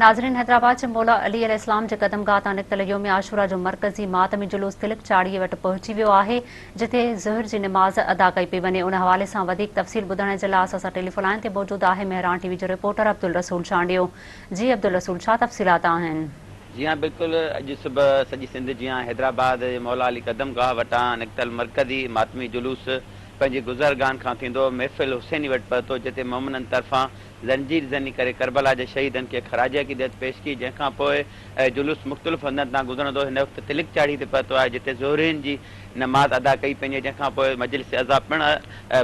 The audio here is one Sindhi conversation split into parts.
ناظرين حيدرآباد جي مولا علي عليه السلام جي قدم گاهه تان نڪتل يوم عاشورا جو مرڪزي ماتمي جلوس تلڪ چاڙهي وٽ پهچي ويو آهي جتي ظهر جي نماز ادا ڪئي پئي وڃي ان حوالي سان وڌيڪ تفصيل ٻڌائڻ جي لاء اسان سان ٽيليفون لائين تي موجود آهي مهراڻ ٽي وي جو رپورٽر عبدالرسول چانڊيو جي عبدالرسول ڇا تفصيلات آهن. جي ها بلڪل اڄ صبح سڄي سنڌ جيان حيدرآباد جي مولا علي قدم گاهه وٽان نڪتل مرڪزي ماتمي جلوس پنهنجي گذرگاهن کان ٿيندو محفل حسيني وٽ پهتو جتي مومنن طرفان زنجير زني ڪري ڪربلا جي شهيدن کي خراج عقيدت پيش ڪئي، جنهن کان پوء جلوس مختلف هنڌن تان گذرندو هن وقت تلڪ چاڙهي تي پهتو آهي، جتي ظهرين جي نماز ادا ڪئي پئي وڃي، جنهن کان پوء مجلس عزا پڻ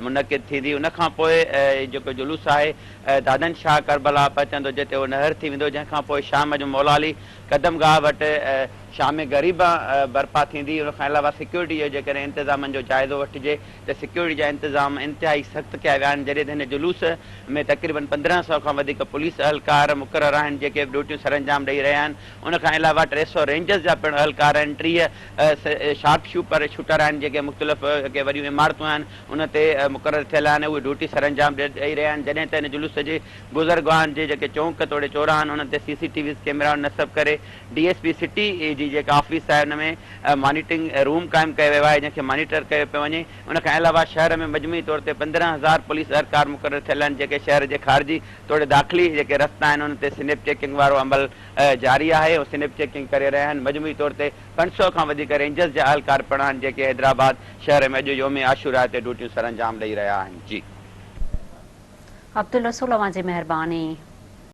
منعقد ٿيندي، ان کان پوء جيڪو جلوس آهي دادن شاهه ڪربلا پهچندو، جتي اهو نهر ٿي ويندو، جنهن کان پوء شام جو مولا علي قدم گاهه وٽ شام غريبان برپا ٿيندي، ان کان علاوه سيڪيورٽي جو جيڪڏهن انتظامن جو جائزو وٺجي ته سيڪيورٽي جا انتظام انتهائي سخت ڪيا ويا آهن، جڏهن ته هن جلوس ۾ تقريبن 15 سئو کان وڌيڪ پوليس اهلڪار مقرر آهن، جيڪي به ڊيوٽيون سرانجام ڏئي رهيا آهن، ان کان علاوه 300 رينجرز جا پڻ اهلڪار آهن، 30 شارپ شوپر شوٽر آهن، جيڪي مختلف جيڪي وڏيون عمارتون آهن ان تي مقرر ٿيل آهن، اهي ڊيوٽي سرانجام ڏئي رهيا آهن، جڏهن ته هن جلوس جي گذرگاهن جي جيڪي چونڪ توڙي چوراها آهن انهن تي سي سي ٽي ويز ڪيمرائون نصب ڪري ڊي ايس پي سٽي جي جيڪا آفيس آهي ان ۾ مانيٽرنگ روم قائم ڪيو ويو آهي جنهن کي مانيٽر ڪيو پيو وڃي ان کان علاوه شهر ۾ مجموعي طور تي 15 هزار پوليس اهلڪار مقرر ٿيل آهن جيڪي شهر جي خارجي توڙي داخلي جيڪي رستا آهن انهن تي سنيپ چيڪنگ وارو عمل جاري آهي ۽ سنيپ چيڪنگ ڪري رهيا آهن مجموعي طور تي 500 کان وڌيڪ رينجرز جا اهلڪار پڻ آهن جيڪي حيدرآباد شهر ۾ اڄ يوم عاشورا تي ڊيوٽيون سرانجام ڏئي رهيا آهن جي. عبدالرسول اوهان جي مهرباني.